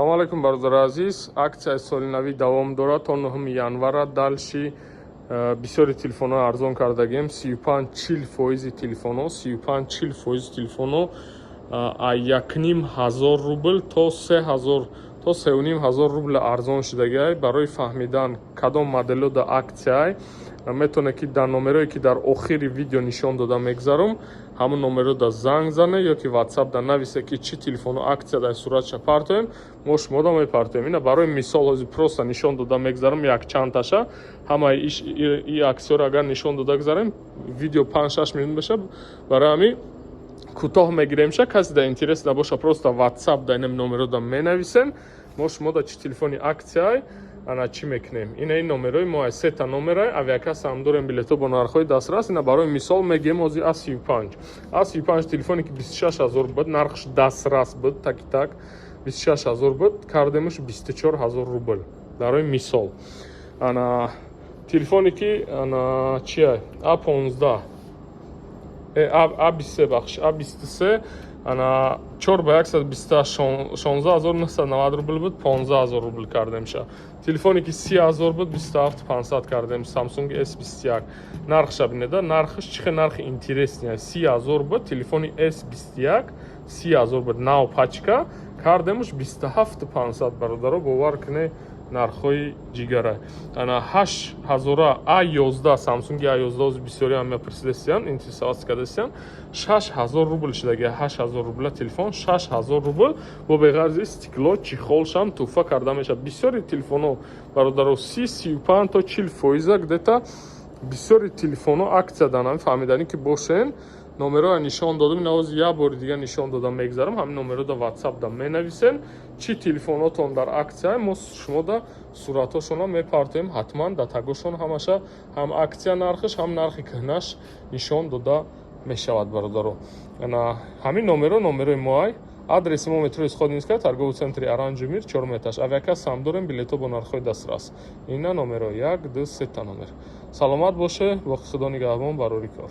Салому алайкум, бародари азиз. Аксияи соли навӣ давом дорад то 9 январа. Дальше бисёри телефонҳо арзон кардагем, 35-40 фоизи телефонҳо, 35-40 фоизи телефонҳо 1500 рубл то 3000, то 3500 рубл арзон шудагиай. Барои фаҳмидан, кадом моделҳо дар аксияй, метавонед, ки дар номерое, ки дар охири видео нишон дода мегзарам, ҳамон номерро да занг зане ё ки WhatsApp да нависе, ки чӣ телефону аксия дар суратша партоем, мо шумода мепартоем. Ина, барои мисол, ҳозир просто нишон дода мегзарам якчандташа. Ҳамаи и аксияро агар нишон дода гузарем, видео 5-6 минут меша. Барои ҳамин кӯтоҳ мегиремша. Касе да интерес набоша, просто WhatsApp да инам номеро да менависен, мо шумо да чӣ телефони аксияй, ана, чӣ мекунем. Ина, ин номерои мо, сета номера. Авиакассаам дорем, билетҳо бо нархҳои дастрас. Ина, барои мисол мегӯем, ҳозир А35, А35, телефоне, ки 26 000 буд, нархш дастрас буд, таки так 26 000 буд, кардемуш 24 000 рубл, барои мисол. Ана, телефоне, ки, ана, чия, А15, А23, бахш, А23, ана, 4 ба 128, 16 990 рубл буд, 15 000 рубл кардемша. Телефоне, ки 30 000 буд, 27 500 кардем. Samsung S21, нархша бинеда, нархш чӣ хел нархи интересный: 30 000 буд телефони S21, 30 000 буд, нав пачка, кардемуш 27 500. Бародаро, бовар куне, нархҳои ҷигара. Ана, 8000-а А11, Samsung А11, ози бисёри ҳам мепурсидастиян, интересоваться кардастиян, 6000 рубл шудаги, 8000 рубла телефон, 6000 рубл, бо беғарзи стекло, чехол шам туҳфа карда мешавад. Бисёри телефонҳо, бародаро, 30, 35 то 40 фоиза где-то бисёри телефонҳо аксия данам. Фаҳмиданӣ ки бошен, номерҳоро нишон додам, ин ҳозир як бори дигар нишон додам мегзарам. Ҳамин номерҳо дар WhatsApp да менависен, чӣ телефонотон дар аксия, мо шумо да суратҳошонро мепартоем ҳатман, да тагошон ҳамаша, ҳам аксия нархаш, ҳам нархи кӯҳнаш нишон дода мешавад. Бародаро, ҳамин номерҳо номерои моай. Адреси мо: метрои Сходнинская, торговый центри Оранжевый мир, чорум этаж. Авиакассаам дорем, билетҳо бо нархҳои дастрас. Ина номеро: як, ду, сета номер. Саломат боше, боқи Худо нигаҳбон, барори кор.